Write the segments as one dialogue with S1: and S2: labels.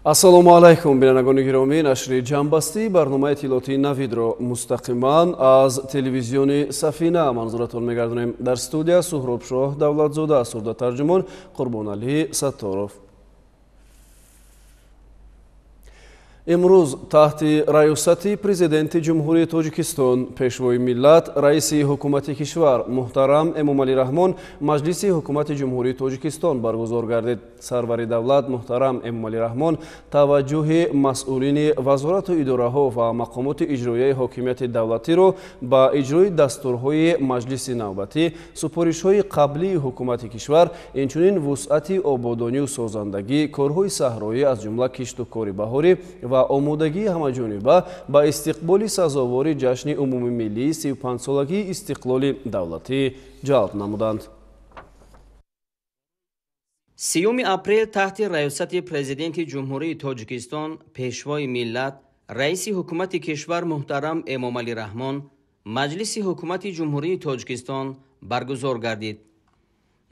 S1: Ассалому алайкум, бинандагони гиромӣ. Нашри ҷамъбастии барномаи иттилоотии Навидро мустақиман аз телевизиони Сафина манзуратон мегардонем. Дар студия Суҳробшоҳ Давлатзода, сурдатарҷумон Қурбоналӣ Сатторов. Имрӯз таҳти раёсати Президенти Ҷумҳурии Тоҷикистон, Пешвои миллат, Раиси ҳукумати кишвар муҳтарам Эмомалӣ Раҳмон Маҷлиси ҳукумати Ҷумҳурии Тоҷикистон баргузор гардид. Сарвари давлат муҳтарам Эмомалӣ Раҳмон таваҷҷӯҳи масъулини вазорату идораҳо ва мақомоти иҷроияи ҳокимияти давлатиро ба иҷрои дастурҳои маҷлиси навбатӣ, супоришҳои қаблии ҳукумати кишвар, инчунин вусъати ободонию созандагӣ, корҳои саҳроӣ, аз ҷумла кишту кори баҳорӣ ва омодагии ҳамаҷониба ба истиқболи сазовори ҷашни умумимиллии 35-солагии истиқлоли давлатӣ ҷалб намуданд.
S2: 30 апрел таҳти раёсати Президенти Ҷумҳурии Тоҷикистон, Пешвои миллат, Раиси ҳукумати кишвар муҳтарам Эмомалӣ Раҳмон Маҷлиси ҳукумати Ҷумҳурии Тоҷикистон баргузор гардид.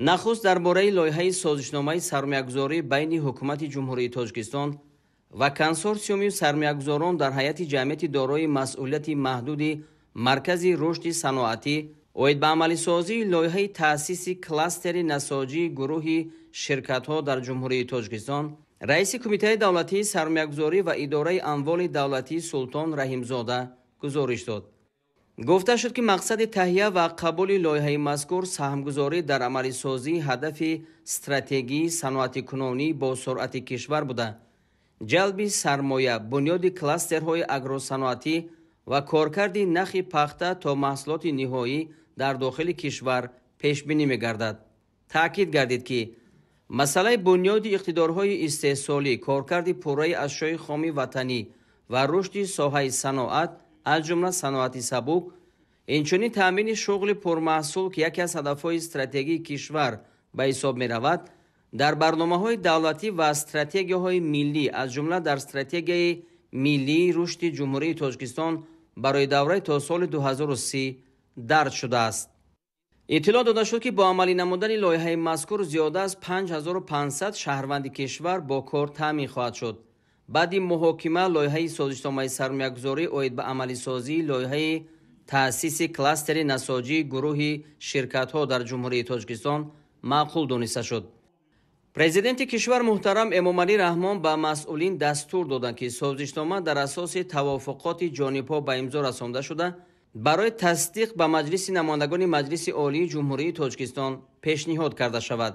S2: Нахуст дар бораи лоиҳаи созишномаи сармоягузорӣ байни Ҳукумати Ҷумҳурии Тоҷикистон ва консорсиуми сармоягузорон дар ҳайати ҷамъияти дорои масъулияти маҳдуди Маркази рушди саноатӣ оид ба амалисозии лоиҳаи таъсиси кластери насоҷии гурӯҳи ширкатҳо дар Ҷумҳурии Тоҷикистон раиси Кумитаи давлатии сармоягузорӣ ва идораи амволи давлатии Султон Раҳимзода гузориш дод. Гуфта шуд, ки мақсади таҳия ва қабули лоиҳаи мазкур саҳмгузорӣ дар амалисозии ҳадафи стратегии саноатикунонӣ бо суръати кишвар буда, ҷалби сармоя, бунёди кластерҳои агросаноатӣ ва коркарди нахи пахта то маҳсулоти ниҳоӣ дар дохили кишвар пешбинӣ мегардад. Таъкид гардид, ки масъалаи бунёди иқтидорҳои истеҳсолӣ, коркарди пурраи ашёи хоми ватанӣ ва рушди соҳаи саноат, аз ҷумла саноати сабук, инчунин таъмини шуғли пурмаҳсул, ки яке аз ҳадафҳои стратегии кишвар ба ҳисоб меравад, дар барномаҳои давлатӣ ва стратегияҳои миллӣ, аз ҷумла дар стратегияи миллии рушди Ҷумҳурии Тоҷикистон барои давраи то соли 2030 дарҷ шудааст. Иттилоъ дода шуд, ки бо амалӣ намудани лоиҳаи мазкур зиёда аз 5500 шаҳрванди кишвар бо кор таъмин хоҳад шуд. Баъди муҳокима лоиҳаи созишномаи сармоягузорӣ оид ба амалисозии лоиҳаи таъсиси кластери насоҷии гурӯҳи ширкатҳо дар Ҷумҳурии Тоҷикистон маъқул дониста шуд. Президенти кишвар муҳтарам Эмомалӣ Раҳмон ба масъулин дастур доданд, ки созишнома дар асоси тавофуқоти ҷонибҳо ба имзо расонда шуда, барои тасдиқ ба Маҷлиси намояндагони Маҷлиси Олии Ҷумҳурии Тоҷикистон пешниҳод карда шавад.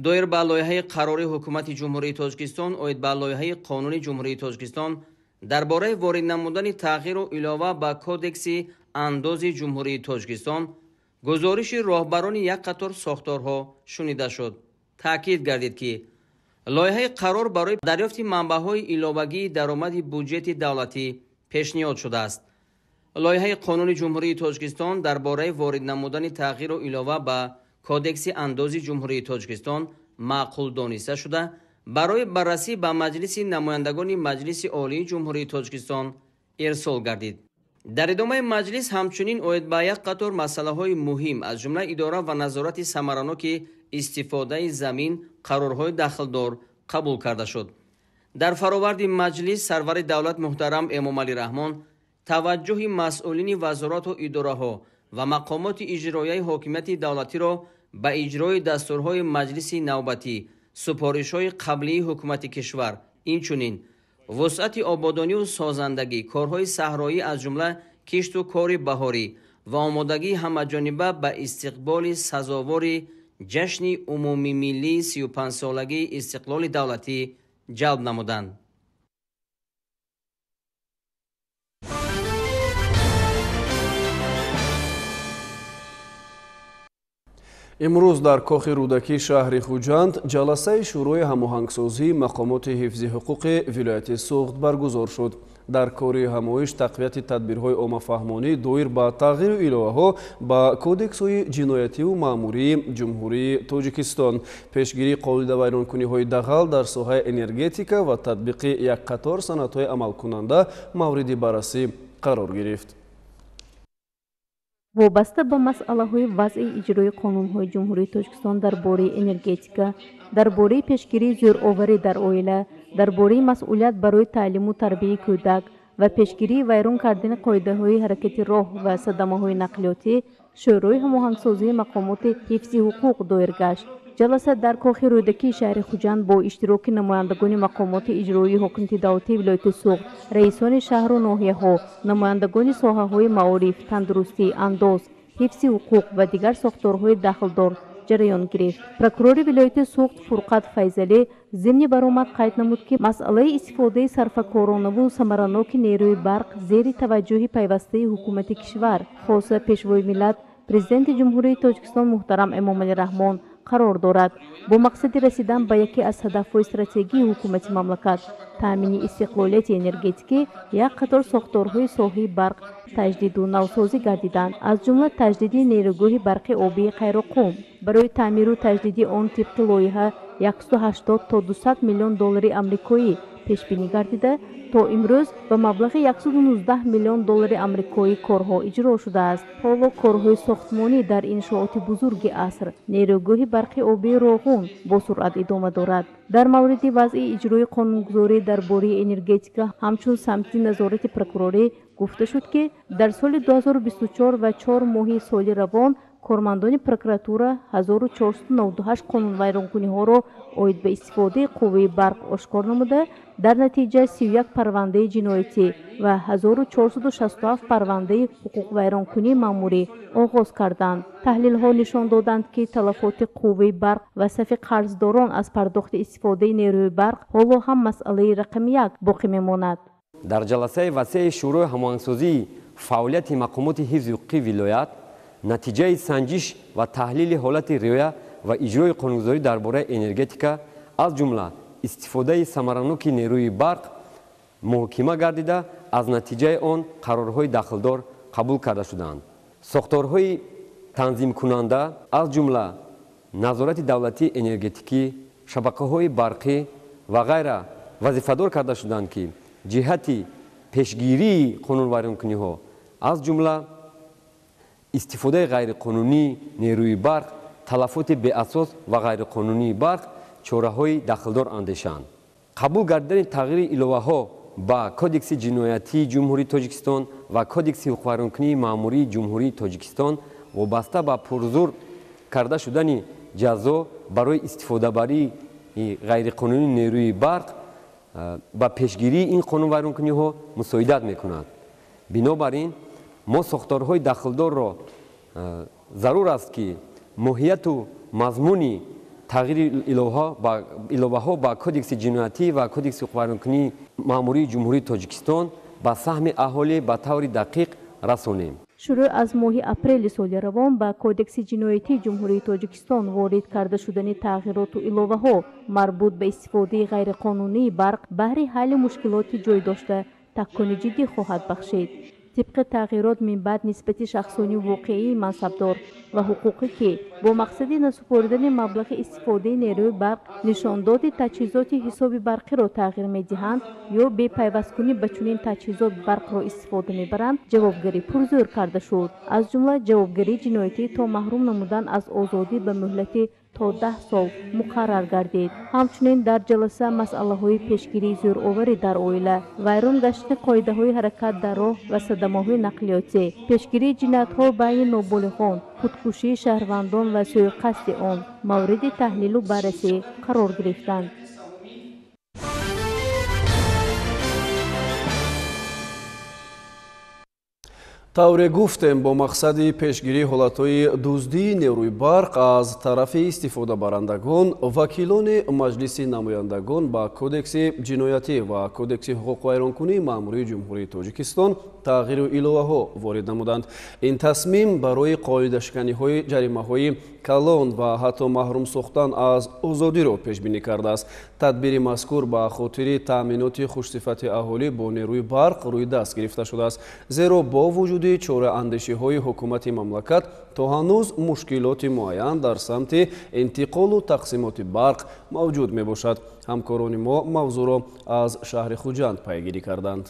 S2: Доир ба лоиҳаи қарори Ҳукумати Ҷумҳурии Тоҷикистон оид ба лоиҳаи Қонуни Ҷумҳурии Тоҷикистон дар бораи ворид намудани тағйиру илова ба Кодекси андози Ҷумҳурии Тоҷикистон гузориши роҳбарони як қатор сохторҳо шунида шуд. Таъкид гардид, ки лоиҳаи қарор барои дарёфти манбаъҳои иловагии даромади буҷети давлатӣ пешниҳод шудааст. Лоиҳаи Қонуни Ҷумҳурии Тоҷикистон дар бораи ворид намудани тағйиру илова ба Кодекси андози Ҷумҳурии Тоҷикистон маъқул дониста шуда, барои баррасӣ ба Маҷлиси намояндагони Маҷлиси Олии Ҷумҳурии Тоҷикистон ирсол гардид. Дар идомаи маҷлис ҳамчунин оид ба як қатор масъалаҳои муҳим, аз ҷумла идора ва назорати самараноки истифодаи замин қарорҳои дахлдор қабул карда шуд. Дар фароварди маҷлис сарвари давлат муҳтарам Эмомалӣ Раҳмон таваҷҷӯҳи масъулини вазорату идораҳо ва мақомоти иҷроияи ҳокимияти давлатиро ба иҷрои дастурҳои маҷлиси навбатӣ, супоришҳои қаблии ҳукумати кишвар, инчунин вусъати ободонию созандагӣ, корҳои саҳроӣ, аз ҷумла кишту кори баҳорӣ ва омодагии ҳамаҷониба ба истиқболи сазовори ҷашни умумимиллии 35-солагии истиқлоли давлатӣ ҷалб намуданд.
S1: Имрӯз дар кохи Рӯдакии шаҳри Хуҷанд ҷаласаи Шӯрои ҳамоҳангсозии мақомоти ҳифзи ҳуқуқи вилояти Суғд баргузор шуд. Дар кори ҳамоиш тақвияти тадбирҳои оммафаҳмонӣ доир ба тағйиру иловаҳо ба Кодексҳои ҷиноятиву маъмурии Ҷумҳурии Тоҷикистон, пешгирии қоидавайронкуниҳои дағал дар соҳаи энергетика ва татбиқи як қатор санадҳои амалкунанда мавриди баррасӣ қарор гирифт.
S3: Вобаста ба масъалаҳои вазъи иҷрои қонунҳои Ҷумҳурии Тоҷикистон дар бораи энергетика, дар бораи пешгирии зӯроварӣ дар оила, Дар бораи масъулият барои таълиму тарбияи кӯдак ва пешгирии вайрон кардани қоидаҳои ҳаракати роҳ ва садамаҳои нақлиётӣ Шӯрои ҳамоҳангсозии мақомоти ҳифзи ҳуқуқ доир гашт. Ҷаласа дар кохи Рӯдакии шаҳри Хуҷанд бо иштироки намояндагони мақомоти иҷроии ҳокимияти давлатии вилояти Суғд, раисони шаҳру ноҳияҳо, намояндагони соҳаҳои маориф, тандурустӣ, андоз, ҳифзи ҳуқуқ ва дигар сохторҳои дахлдор ҷараён гирифт. Прокурори вилояти Суғд Фурқат Файзалӣ зимни баромад қайд намуд, ки масъалаи истифодаи сарфакоронаву самараноки нерӯи барқ зери таваҷҷӯҳи пайвастаи ҳукумати кишвар, хоса Пешвои миллат, Президенти Ҷумҳурии Тоҷикистон муҳтарам Эмомалӣ Раҳмон қарор дорад. Бо мақсади расидан ба яке аз ҳадафҳои стратегии ҳукумати мамлакат, таъмини истиқлолияти энергетикӣ, як қатор сохторҳои соҳаи барқ таҷдиду навсозӣ гардиданд, аз ҷумла таҷдиди нерӯгоҳи барқи обии Қайроққум. Барои таъмиру таҷдиди он тибқи лоиҳа 180 то 200 миллион доллари амрикоӣ пешбинӣ гардида, то имрӯз ба маблағи 119 миллион доллари амрикоӣ корҳо иҷро шудааст. Ҳоло корҳои сохтмонӣ дар иншооти бузурги аср, нерӯгоҳи барқи обии Роғун, бо суръат идома дорад. Дар мавриди вазъи иҷрои қонунгузорӣ дар бораи энергетика ҳамчун самти назорати прокурорӣ гуфта шуд, ки дар соли 2024 ва 4 моҳи соли равон кормандони прокуратура 1498 қонунвайронкуниҳоро оид ба истифодаи қувваи барқ ошкор намуда, дар натиҷа 31 парвандаи ҷиноятӣ ва 1467 парвандаи ҳуқуқвайронкунии маъмурӣ оғоз карданд. Таҳлилҳо нишон доданд, ки талафоти қувваи барқ ва сафи қарздорон аз пардохти истифодаи нерӯи барқ ҳоло ҳам масъалаи рақами як боқӣ мемонад.
S4: Дар ҷаласаи васеи Шӯрои ҳамоҳангсозии фаъолияти мақомоти ҳифзи ҳуқуқии вилоят натиҷаи санҷиш ва таҳлили ҳолати риоя ва иҷрои қонунгузорӣ дар бораи энергетика, аз ҷумла истифодаи самараноки нерӯи барқ муҳокима гардида, аз натиҷаи он қарорҳои дахлдор қабул карда шуданд. Сохторҳои танзимкунанда, аз ҷумла назорати давлатии энергетикӣ, шабакаҳои барқӣ ва ғайра вазифадор карда шуданд, ки ҷиҳати пешгирии қонунвайронкуниҳо, аз ҷумла истифодаи ғайриқонунии нерӯи барқ, талафоти беасос ва ғайриқонунии барқ чораҳои дахлдор андешанд. Қабул гардидани тағйири иловаҳо ба Кодекси ҷиноятии Ҷумҳурии Тоҷикистон ва Кодекси ҳуқуқвайронкунии маъмурии Ҷумҳурии Тоҷикистон вобаста ба пурзур карда шудани ҷазо барои истифодабарии ғайриқонунии нерӯи барқ ба пешгирии ин қонунвайронкуниҳо мусоидат мекунад. Бинобар ин мо сохторҳои дахлдорро зарур аст, ки моҳияту мазмуни тағйири иловаҳо ба Кодекси ҷиноятӣ ва Кодекси ҳуқуқвайронкунии маъмурии Ҷумҳурии Тоҷикистон ба саҳми аҳолӣ ба таври дақиқ расонем.
S3: Шурӯъ аз моҳи апрели соли равон ба Кодекси ҷиноятии Ҷумҳурии Тоҷикистон ворид карда шудани тағйироту иловаҳо марбут ба истифодаи ғайриқонунии барқ баҳри ҳалли мушкилоти ҷой дошта такони ҷиддӣ хоҳад бахшид. Тибқи тағйирот минбаъд нисбати шахсони воқеии мансабдор ва ҳуқуқӣ, ки бо мақсади насупоридани маблағи истифодаи нерӯи барқ нишондоди таҷҳизоти ҳисоби барқиро тағйир медиҳанд ё бепайвасткунӣ ба чунин таҷҳизот барқро истифода мебаранд, ҷавобгарӣ пурзӯр карда шуд. Аз ҷумла ҷавобгарии ҷиноятӣ то маҳрум намудан аз озодӣ ба муҳлати то 10 сол муқаррар гардид. Ҳамчунин дар ҷаласа масъалаҳои пешгирии зӯроварӣ дар оила, вайрон гаштани қоидаҳои ҳаракат дар роҳ ва садамаҳои нақлиётӣ, пешгирии ҷиноятҳо байни ноболиғон, худкушии шаҳрвандон ва сӯиқасди он мавриди таҳлилу баррасӣ қарор гирифтанд.
S1: Тавре гуфтем, бо мақсади пешгирии ҳолатҳои дуздии нерӯи барқ аз тарафи истифодабарандагон, вакилони Маҷлиси намояндагон ба Кодекси ҷиноятӣ ва Кодекси ҳуқуқвайронкунии маъмурии Ҷумҳурии Тоҷикистон тағйиру иловаҳо ворид намуданд. Ин тасмим барои қоидашиканиҳои ҷаримаҳои калон ва ҳатто маҳрум сохтан аз озодиро пешбинӣ кардааст. Тадбири мазкур ба хотири таъминоти хушсифати аҳолӣ бо нерӯи барқ рӯи даст гирифта шудааст, зеро бо вуҷуди чораандешиҳои ҳукумати мамлакат то ҳанӯз мушкилоти муайян дар самти интиқолу тақсимоти барқ мавҷуд мебошад. Ҳамкорони мо мавзӯъро аз шаҳри Хуҷанд пайгирӣ карданд.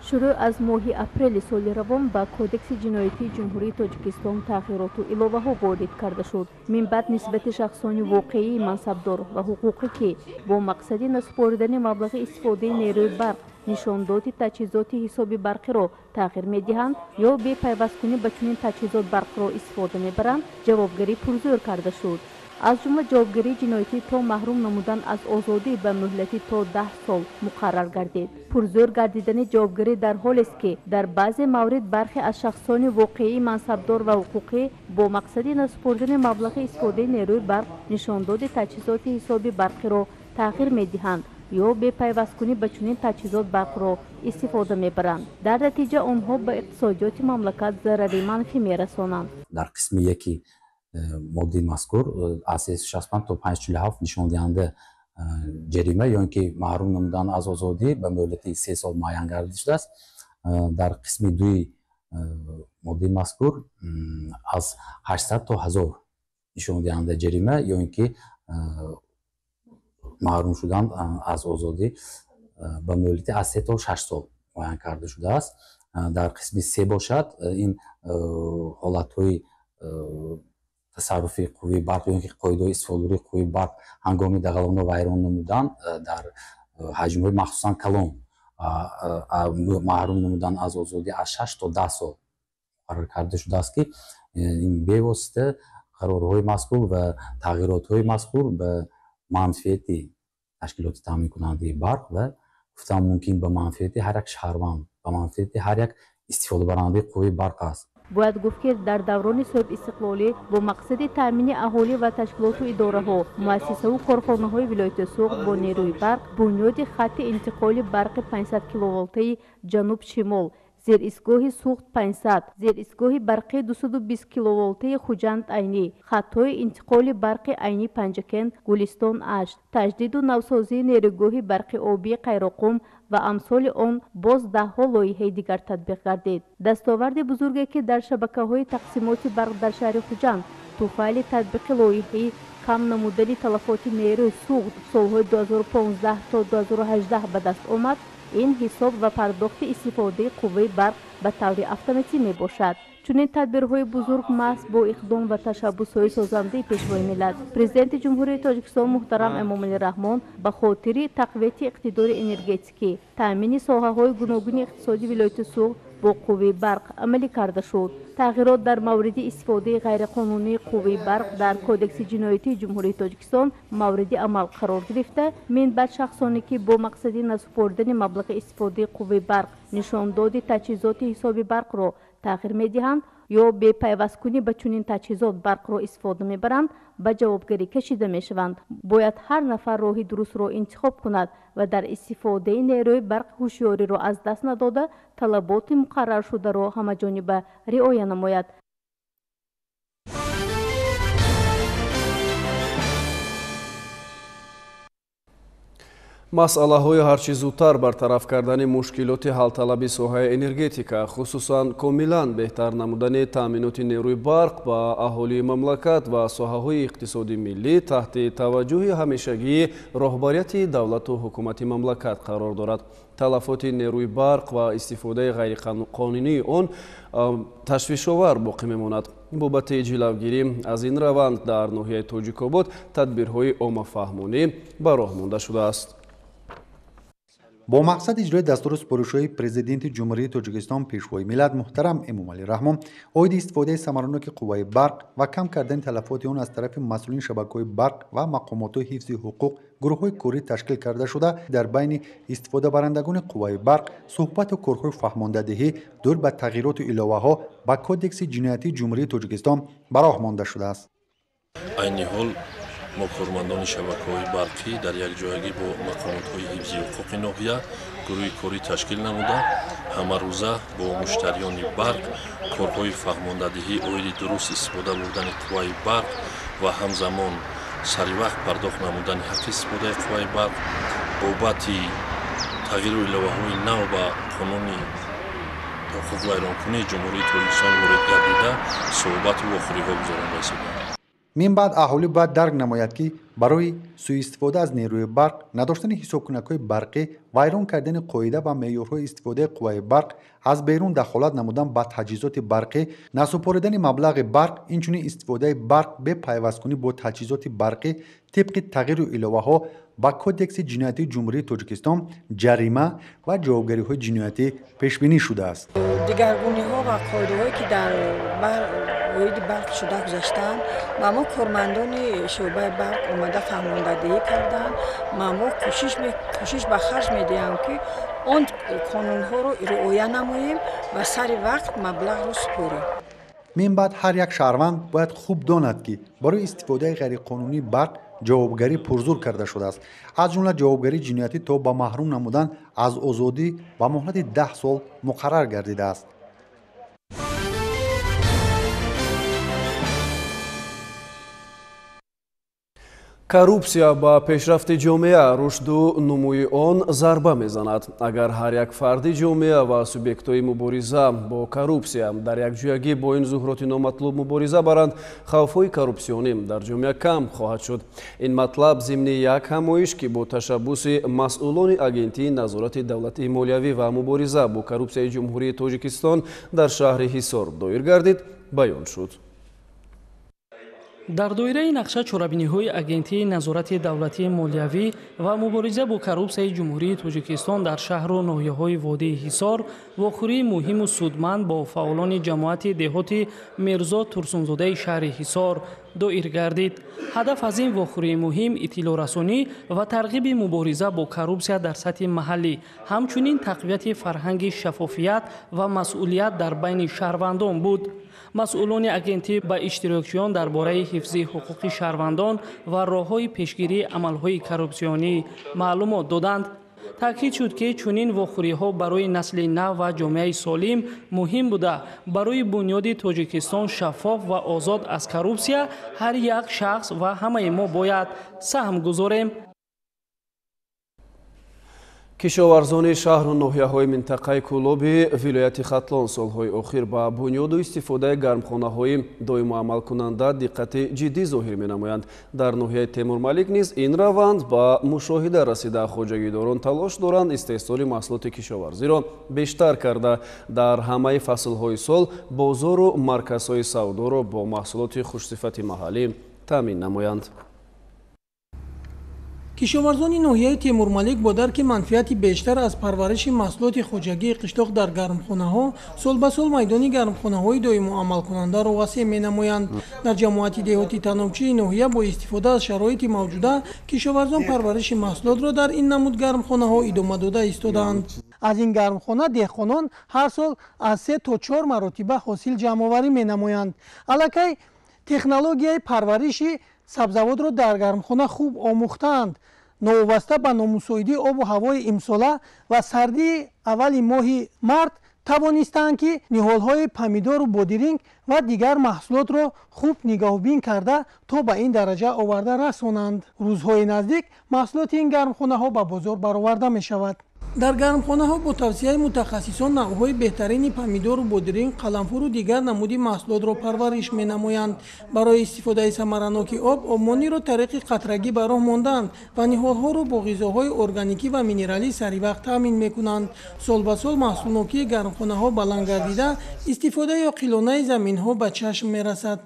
S3: Шурӯъ аз моҳи апрели соли равон ба Кодекси ҷиноятии Ҷумҳурии Тоҷикистон тағйироту иловаҳо ворид карда шуд. Минбаъд нисбати шахсони воқеии мансабдор ва ҳуқуқӣ, ки бо мақсади насупоридани маблағи истифодаи нерӯи барқ нишондоди таҷҳизоти ҳисоби барқиро тағйир медиҳанд ё бепайвасткунӣ ба чунин таҷҳизот барқро истифода мебаранд, ҷавобгарӣ пурзӯр карда шуд. Аз ҷумла ҷавобгарии ҷиноятӣ то маҳрум намудан аз озодӣ ба муҳлати то 10 сол муқаррар гардид. Пурзӯр гардидани ҷавобгарӣ дар ҳолест, ки дар баъзе маврид бархе аз шахсони воқеии мансабдор ва ҳуқуқӣ бо мақсади насупоридани маблағи истифодаи нерӯи барқ нишондоди таҷҳизоти ҳисоби барқиро тағйир медиҳанд ё бепайвасткунӣ ба чунин таҷҳизот барқро истифода мебаранд. Дар натиҷа онҳо ба иқтисодиёти мамлакат зарари манфӣ мерасонанд.
S5: Дар қисми яки моддаи мазкур аз 365 то 547 нишондиҳанда ҷарима ё ин ки маҳрум намудан аз озодӣ ба муҳлати 3 сол муайян гардида шудааст. Дар қисми дуи моддаи мазкур аз 800 то 1000 нишондиҳанда ҷарима ё ин ки маҳрум шудан аз озодӣ ба муҳлати аз 3 то 6 сол муайян карда шудааст. Дар қисми се бошад, ин ҳолатҳои тасарруфи қувваи барқ ё ин ки қоидаҳои истифодабурии қувваи барқ ҳангоми дағалона вайрон намудан дар ҳаҷмҳои махсусан калон маҳрум намудан аз озодӣ аз 6 то 10 сол муқаррар карда шудааст, ки ин бевосита қарорҳои мазкур ва тағйиротҳои мазкур ба манфиати ташкилоти таъминкунандаи барқ ва гуфтан мумкин ба манфиати ҳар як шаҳрванд, ба манфиати ҳар як истифодабарандаи қувваи барқ аст.
S3: Бояд гуфт, ки дар даврони соҳибистиқлолӣ бо мақсади таъмини аҳолӣ ва ташкилоту идораҳо, муассисаву корхонаҳои вилояти Суғд бо нерӯи барқ, бунёди хатти интиқоли барқи 500 киловолтаи ҷануб-шимол, зеристгоҳи Суғд 500, зеристгоҳи барқи 220 киловолтаи Хуҷанд Айнӣ, хаттҳои интиқоли барқи Айнӣ Панҷакент, Гулистон Ашт, таҷдиду навсозии нерӯгоҳи барқи обии Қайроқум ва амсоли он боз даҳҳо лоиҳаи дигар татбиқ гардид. Дастоварди бузурге, ки дар шабакаҳои тақсимоти барқ дар шаҳри Хуҷанд туфайли татбиқи лоиҳаи кам намудани талафоти нерӯи Суғд солҳои 2015 то 2018 ба даст омад, ин ҳисоб ва пардохти истифодаи қувваи барқ ба таври автоматӣ мебошад. Чунин тадбирҳои бузург маҳз бо иқдом ва ташаббусҳои созандаи Пешвои миллат, Президенти Ҷумҳурии Тоҷикистон муҳтарам Эмомалӣ Раҳмон ба хотири тақвияти иқтидори энергетикӣ, таъмини соҳаҳои гуногуни иқтисоди вилояти Суғд бо қувваи барқ амалӣ карда шуд. Тағйирот дар мавриди истифодаи ғайриқонунии қувваи барқ дар Кодекси ҷиноятии Ҷумҳурии Тоҷикистон мавриди амал қарор гирифта, минбаъд шахсоне, ки бо мақсади насупоридани маблағи истифодаи қувваи барқ нишондоди таҷҳизоти ҳисоби барқро тағйир медиҳанд ё бепайвасткунӣ ба чунин таҷҳизот барқро истифода мебаранд, ба ҷавобгарӣ кашида мешаванд. Бояд ҳар нафар роҳи дурустро интихоб кунад ва дар истифодаи нерӯи барқ ҳушёриро аз даст надода, талаботи муқарраршударо ҳамаҷониба риоя намояд.
S1: Масъалаҳои ҳарчи зудтар бартараф кардани мушкилоти ҳалталаби соҳаи энергетика, хусусан комилан беҳтар намудани таъминоти нерӯи барқ ба аҳолии мамлакат ва соҳаҳои иқтисоди миллӣ таҳти таваҷҷӯҳи ҳамешагии роҳбарияти давлату ҳукумати мамлакат қарор дорад. Талафоти нерӯи барқ ва истифодаи ғайриқонунии он ташвишовар боқӣ мемонад. Бобати ҷилавгирӣ аз ин раванд дар ноҳияи Тоҷикобод тадбирҳои оммафаҳмонӣ ба роҳ монда шудааст.
S6: Бо мақсади иҷрои дастуру супоришҳои Президенти Ҷумҳурии Тоҷикистон Пешвои миллат муҳтарам Эмомалӣ Раҳмон оиди истифодаи самараноки қувваи барқ ва кам кардани талафоти он аз тарафи масъулини шабакаҳои барқ ва мақомотҳои ҳифзи ҳуқуқ гурӯҳҳои корӣ ташкил карда шуда, дар байни истифодабарандагони қувваи барқ суҳбату корҳои фаҳмондадиҳӣ доир ба тағйироту иловаҳо ба Кодекси ҷиноятии Ҷумҳурии Тоҷикистон ба роҳ монда шудааст.
S7: Айни ҳол мо кормандони шабакаҳои барқӣ дар якҷоягӣ бо мақомотҳои ҳифзи ҳуқуқи ноҳия гурӯҳи корӣ ташкил намуда, ҳамарӯза бо муштариёни барқ корҳои фаҳмондадиҳӣ оиди дуруст истифода бурдани қувваи барқ ва ҳамзамон саривақт пардохт намудани ҳаққи истифодаи қувваи барқ бобати тағйиру иловаҳои нав ба қонуни ҳуқуқвайронкунии Ҷумҳурии Тоҷикистон ворид гардида суҳбату вохӯриҳо гузаронда истодаанд.
S6: Мин баъд аҳолӣ бояд дарк намояд, ки Барои сӯистифода аз нерӯи барқ, надоштани ҳисобкунакҳои барқӣ, вайрон кардани қоида ва меъёрҳои истифодаи қувваи барқ, аз берун дахолат намудан ба таҷҳизоти барқӣ, насупоридани маблағи барқ, инчунин истифодаи барқ бе пайвасткунӣ бо таҷҳизоти барқӣ тибқи тағйиру иловаҳо ба Кодекси ҷиноятии Ҷумҳурии Тоҷикистон ҷарима ва ҷавобгариҳои ҷиноятӣ пешбинӣ шудааст.
S8: Дигаргуниҳо ва қоидаҳое ки дар оиди барқ шуда гузаштаанд, ба мо кормандони шӯъбаи барқ омада фаҳмондадиҳӣ карданд. Ма мо кӯшиш ба харҷ медиҳам, ки он қонунҳоро риоя намоем ва сари вақт маблағро супорем.
S6: Мин баъд ҳар як шаҳрванд бояд хуб донад, ки барои истифодаи ғайриқонунии барқ ҷавобгарӣ пурзур карда шудааст, аз ҷумла ҷавобгарии ҷиноятӣ то ба маҳрум намудан аз озодӣ ба муҳлати 10 сол муқаррар гардидааст.
S1: Коррупсия ба пешрафти ҷомеа, рушду нумӯи он зарба мезанад. Агар ҳар як фарди ҷомеа ва субъектҳои мубориза бо коррупсия дар якҷоягӣ бо ин зуҳуроти номатлуб мубориза баранд, хавфҳои коррупсионӣ дар ҷомеа кам хоҳад шуд. Ин матлаб зимни як ҳамоиш, ки бо ташаббуси масъулони Агентии назорати давлатии молиявӣ ва мубориза бо коррупсияи Ҷумҳурии Тоҷикистон дар шаҳри Ҳисор доир гардид, баён шуд.
S9: Дар доираи нақша чорабиниҳои Агентии назорати давлатии молиявӣ ва мубориза бо коррупсияи Ҷумҳурии Тоҷикистон дар шаҳру ноҳияҳои водии Ҳисор вохӯрии муҳиму судманд бо фаъолони ҷамоати деҳоти Мирзо Турсунзодаи шаҳри Ҳисор доир гардид. Ҳадаф аз ин вохӯрии муҳим иттилоърасонӣ ва тарғиби мубориза бо коррупсия дар сатҳи маҳаллӣ, ҳамчунин тақвияти фарҳанги шаффофият ва масъулият дар байни шаҳрвандон буд. Масъулони агентӣ ба иштирокчиён дар бораи ҳифзи ҳуқуқи шаҳрвандон ва роҳҳои пешгирии амалҳои коррупсионӣ маълумот доданд. Таъкид шуд, ки чунин вохӯриҳо барои насли нав ва ҷомеаи солим муҳим буда, барои бунёди Тоҷикистон шаффоф ва озод аз коррупсия ҳар як шахс ва ҳамаи мо бояд саҳм гузорем.
S1: Кишоварзони шаҳру ноҳияҳои минтақаи Кӯлоби вилояти Хатлон солҳои охир ба бунёду истифодаи гармхонаҳои доимоамалкунанда диққати ҷиддӣ зоҳир менамоянд. Дар ноҳияи Темурмалик низ ин раванд ба мушоҳида расида, хоҷагидорон талош доранд истеҳсоли маҳсулоти кишоварзиро бештар карда, дар ҳамаи фаслҳои сол бозору марказҳои савдоро бо маҳсулоти хушсифати маҳаллӣ таъмин намоянд.
S10: Кишоварзони ноҳияи Темурмалик бо дарки манфиати бештар аз парвариши маҳсулоти хоҷагии қишлоқ дар гармхонаҳо сол ба сол майдони гармхонаҳои доимоамалкунандаро васеъ менамоянд. Дар ҷамоати деҳоти Танобчии ноҳия бо истифода аз шароити мавҷуда кишоварзон парвариши маҳсулотро дар ин намуд гармхонаҳо идома дода истодаанд. Аз ин гармхона деҳқонон ҳар сол аз 3 то 4 маротиба ҳосил ҷамъоварӣ менамоянд. Аллакай технологияи парвариши сабзавотро дар гармхона хуб омӯхтаанд. Новобаста ба номусоидии обу ҳавои имсола ва сардии аввали моҳи март тавонистаанд, ки ниҳолҳои помидору бодиринг ва дигар маҳсулотро хуб нигоҳбин карда то ба ин дараҷа оварда расонанд. Рӯзҳои наздик маҳсулоти ин гармхонаҳо ба бозор бароварда мешавад. Дар гармхонаҳо бо тавсияи мутахассисон навъҳои беҳтарини помидору бодиринг, қаламфуру дигар намуди маҳсулотро парвариш менамоянд. Барои истифодаи самараноки об обмониро тариқи қатрагӣ ба роҳ мондаанд ва ниҳолҳоро бо ғизоҳои органикӣ ва минералӣ саривақт таъмин мекунанд. Сол ба сол маҳсулнокии гармхонаҳо баланд гардида, истифодаи оқилонаи заминҳо ба чашм мерасад.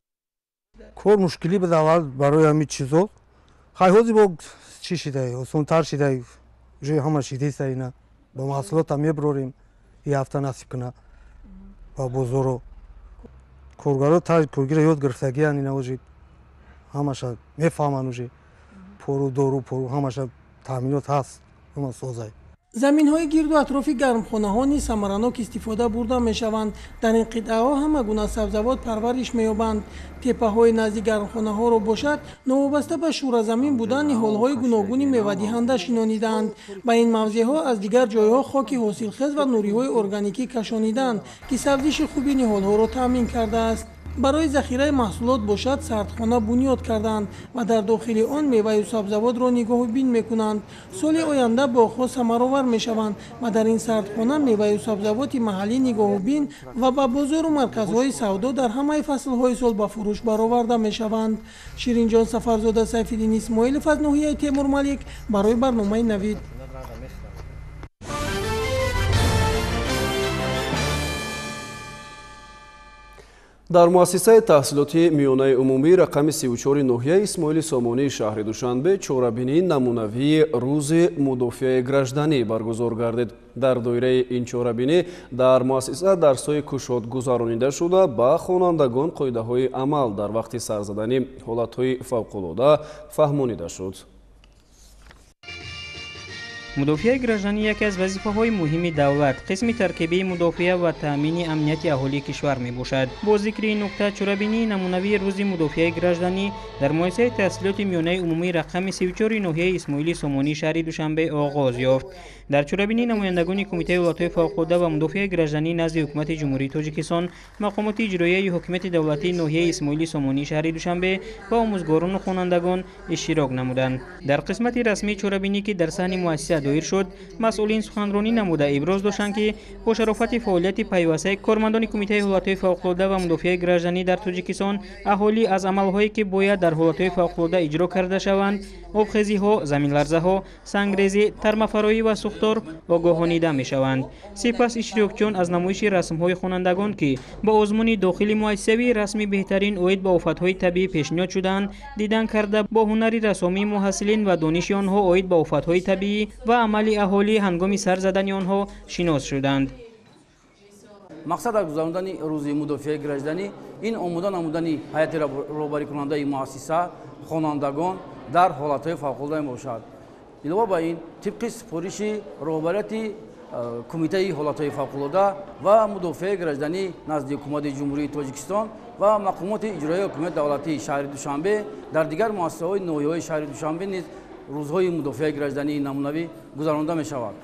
S11: Кор мушкилӣ буд аввал барои ҳамин чизо. Хай ҳозир бо чӣ шидай, осонтар шидай, уже ҳама шидеста ина. Ба маҳсулота меброрем, и ҳафта насиб куна ба бозоро. Коргаро коргира ёд гирифтагиян, ина уже ҳамаша мефаҳманд, уже пору, дору, пору ҳамаша таъминот ҳаст, ҳама созай.
S10: Заминҳои гирду атрофи гармхонаҳо низ самаранок истифода бурда мешаванд. Дар ин қитъаҳо ҳама гуна сабзавот парвариш меёбанд. Теппаҳои назди гармхонаҳоро бошад, новобаста ба шӯразамин будан, ниҳолҳои гуногуни мевадиҳанда шинонидаанд. Ба ин мавзеъҳо аз дигар ҷойҳо хоки ҳосилхез ва нуриҳои органикӣ кашонидаанд, ки сабзиши хуби ниҳолҳоро таъмин кардааст. Барои захираи маҳсулот бошад, сардхона бунёд карданд ва дар дохили он меваю сабзавотро нигоҳубин мекунанд. Соли оянда боғҳо самаровар мешаванд ва дар ин сардхона меваю сабзавоти маҳаллӣ нигоҳубин ва ба бозору марказҳои савдо дар ҳамаи фаслҳои сол ба фурӯш бароварда мешаванд. Ширинҷон Сафарзода, Сайфиддин Исмоилов аз ноҳияи Темурмалик барои барномаи Навид.
S1: Дар муассисаи таҳсилоти миёнаи умумӣ рақами 34 ноҳияи Исмоили Сомонии шаҳри Душанбе чорабинии намунавии рӯзи мудофиаи гражданӣ баргузор гардид. Дар доираи ин чорабинӣ дар муассиса дарсҳои кушод гузаронида шуда, ба хонандагон қоидаҳои амал дар вақти сар задани ҳолатҳои фавқулода фаҳмонида шуд.
S12: Мудофиаи гражданӣ яке аз вазифаҳои муҳими давлат, қисми таркибии мудофиа ва таъмини амнияти аҳолии кишвар мебошад. Бо зикри ин нукта, чорабинии намунавии рӯзи мудофиаи гражданӣ дар муассисаи таҳсилоти миёнаи умумии рақами 34 ноҳияи Исмоили Сомонии шаҳри Душанбе оғоз ёфт. Дар чорабинӣ намояндагони Кумитаи ҳолатҳои фавқулода ва мудофиаи гражданӣ назди Ҳукумати Ҷумҳурии Тоҷикистон, мақомоти иҷроияи ҳокимияти давлатии ноҳияи Исмоили Сомонии шаҳри Душанбе ва омӯзгорону хонандагон иштирок намуданд. Дар қисмати расмии чорабинӣ, ки дар саҳни муассиса доир шуд, масъулин суханронӣ намуда иброз доштанд, ки бо шарофати фаъолияти пайвастаи кормандони Кумитаи ҳолатҳои фавқулода ва мудофиаи гражданӣ дар Тоҷикистон аҳолӣ аз амалҳое, ки бояд дар ҳолатҳои фавқулода иҷро карда шаванд, обхезиҳо, заминларзаҳо, сангрезӣ, тармафароӣ ва сӯхтор огоҳонида мешаванд. Сипас иштирокчиён аз намоиши расмҳои хонандагон, ки ба озмуни дохили муассисавии расми беҳтарин оид ба офатҳои табиӣ пешниҳод шудаанд, дидан карда бо ҳунари рассомии муҳассилин ва дониши онҳо оид ба офатҳои табиӣ ва амали аҳолӣ ҳангоми сар задани онҳо шинос шуданд.
S13: Мақсад аз гузарондани рӯзи мудофиаи гражданӣ ин омода намудани ҳайати роҳбарикунандаи муассиса, хонандагон дар ҳолатҳои фавқулода мебошад. Илова ба ин, тибқи супориши роҳбарияти Кумитаи ҳолатҳои фавқулода ва мудофиаи гражданӣ назди Ҳукумати Ҷумҳурии Тоҷикистон ва мақомоти иҷроияи ҳокимияти давлатии шаҳри Душанбе, дар дигар муассисаҳои ноҳияҳои шаҳри Душанбе низ рӯзҳои мудофиаи граждании намунавӣ гузаронда мешавад.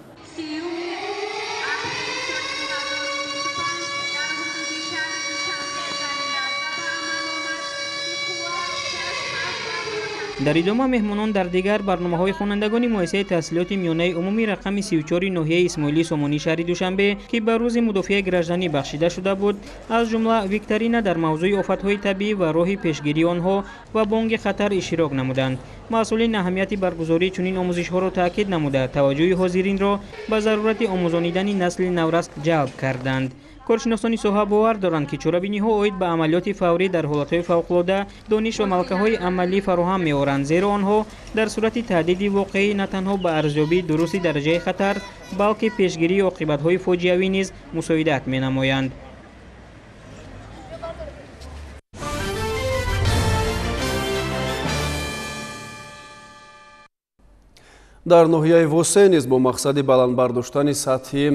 S12: Дар идома меҳмонон дар дигар барномаҳои хонандагони муассисаи таҳсилоти миёнаи умумӣ рақами 34 ноҳияи Исмоили Сомонии шаҳри Душанбе, ки ба рӯзи мудофиаи гражданӣ бахшида шуда буд, аз ҷумла викторина дар мавзӯи офатҳои табиӣ ва роҳи пешгирии онҳо ва бонги хатар иштирок намуданд. Масъулин аҳамияти баргузории чунин омӯзишҳоро таъкид намуда, таваҷҷӯҳи ҳозиринро ба зарурати омӯзонидани насли наврас ҷалб карданд. Коршиносони соҳа бовар доранд, ки чорабиниҳо оид ба амалиёти фаврӣ дар ҳолатҳои фавқулода дониш ва малакаҳои амалӣ фароҳам меоранд, зеро онҳо дар сурати таҳдиди воқеӣ на танҳо ба арзёбии дурусти дараҷаи хатар, балки пешгирии оқибатҳои фоҷиавӣ низ мусоидат менамоянд.
S1: Дар ноҳияи Восе низ бо мақсади баланд бардоштани сатҳи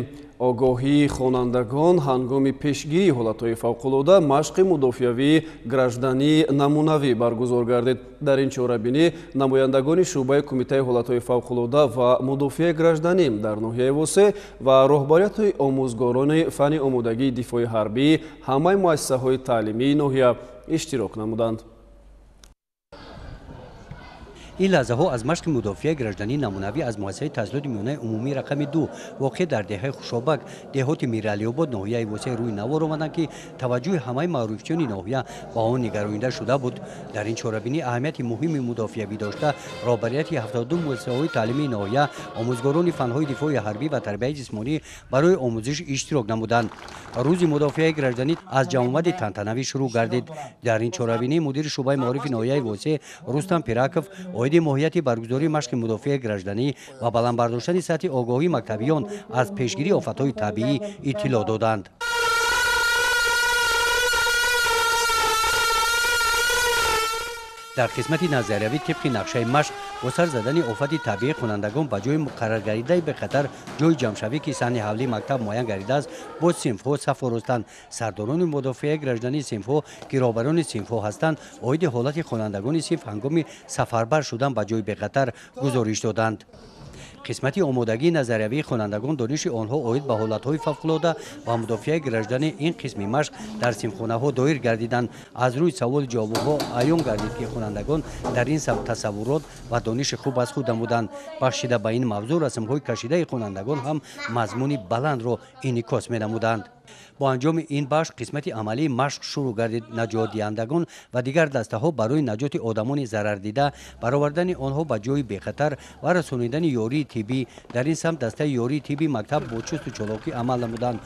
S1: огоҳии хонандагон ҳангоми пешгирии ҳолатҳои фавқулода машқи мудофиавии граждании намунавӣ баргузор гардид. Дар ин чорабинӣ намояндагони шӯъбаи Кумитаи ҳолатҳои фавқулода ва мудофиаи гражданӣ дар ноҳияи Восе ва роҳбарияти омӯзгорони фанни омодагии дифои ҳарбии ҳамаи муассисаҳои таълимии ноҳия иштирок намуданд.
S14: Ин лаҳзаҳо аз машқи мудофиаи граждании намунавӣ аз муассисаи таҳсилоти миёнаи умумии рақами 2 воқеъ дар деҳаи Хушобак, деҳоти Миралиобод, ноҳияи Восе рӯи навор омаданд, ки таваҷҷӯҳи ҳамаи маърифчиёни ноҳия ба он нигаронида шуда буд. Дар ин чорабинӣ аҳамияти муҳими мудофиавӣ дошта, роҳбарияти 72 муассисаҳои таълимии ноҳия, омӯзгорони фанҳои дифои ҳарбӣ ва тарбияи ҷисмонӣ барои омӯзиш иштирок намуданд. Рӯзи мудофиаи гражданӣ аз ҷамъомади тантанавӣ шурӯъ гардид. Дар ин чорабинӣ мудири шӯъбаи маорифи ноҳияи Восе Рустам Пираков оиди моҳияти баргузории машқи мудофиаи гражданӣ ва баланд бардоштани сатҳи огоҳии мактабиён аз пешгирии офатҳои табиӣ иттилоъ доданд. Дар қисмати назариявӣ тибқи нақшаи машқ бо сар задани офати табиӣ хонандагон ба ҷои муқарраргардидаи бехатар ҷои ҷамъшавӣ, ки саҳни ҳавлии мактаб муайян гардидааст, бо синфҳо саф оростанд. Сардорони мудофиаи граждании синфҳо, ки роҳбарони синфҳо ҳастанд, оиди ҳолати хонандагони синф ҳангоми сафарбар шудан ба ҷои бехатар гузориш доданд. Қисмати омодагии назариявии хонандагон, дониши онҳо оид ба ҳолатҳои фавқулода ва мудофиаи гражданӣ ин қисми машқ дар синфхонаҳо доир гардиданд. Аз рӯи саволи ҷавобҳо аён гардид, ки хонандагон дар ин самт тасаввурот ва дониши хуб аз худ намуданд. Бахшида ба ин мавзӯъ расмҳои кашидаи хонандагон ҳам мазмуни баландро инъикос менамуданд. Бо анҷоми ин бахш қисмати амалии машқ шурӯъ гардид. Наҷотдиҳандагон ва дигар дастаҳо барои наҷоти одамони зарардида, баровардани онҳо ба ҷои бехатар ва расонидани ёрии тиббӣ. Дар ин самт дастаи ёрии тиббии мактаб бо чусту чолокӣ амал намуданд.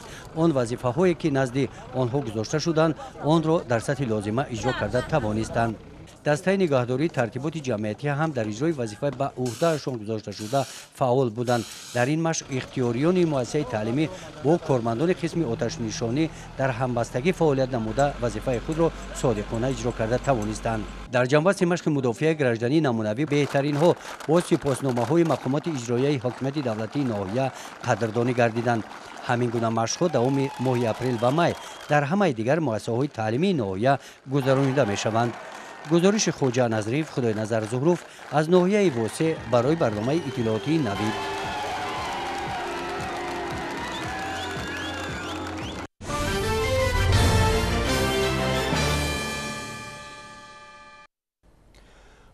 S14: Он вазифаҳое ки назди онҳо гузошта шуданд, онро дар сатҳи лозима иҷро карда тавонистанд. Дастаи нигаҳдории тартиботи ҷамъиятӣ ҳам дар иҷрои вазифа ба ӯҳдаашон гузошташуда фаъол буданд. Дар ин машқ ихтиёриёни муассисаи таълимӣ бо кормандони қисми оташнишонӣ дар ҳамбастагӣ фаъолият намуда, вазифаи худро содиқона иҷро карда тавонистанд. Дар ҷанбасти машқи мудофиаи граждании намунавӣ беҳтаринҳо бо сипосномаҳои мақомоти иҷроияи ҳокимияти давлатии ноҳия қадрдонӣ гардиданд. Ҳамин гуна машқҳо давоми моҳи апрел ва май дар ҳамаи дигар муассисаҳои таълимии ноҳия гузаронида мешаванд. Гузориши Хоҷа Назриев, Худойназар Зуҳруф аз ноҳияи Восеъ барои барномаи иттилоотии Навид.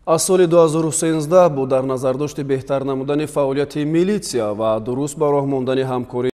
S1: Аз соли 2013 бо дар назардошти беҳтар намудани фаъолияти милитсия ва дуруст ба роҳ мондани ҳамкорӣ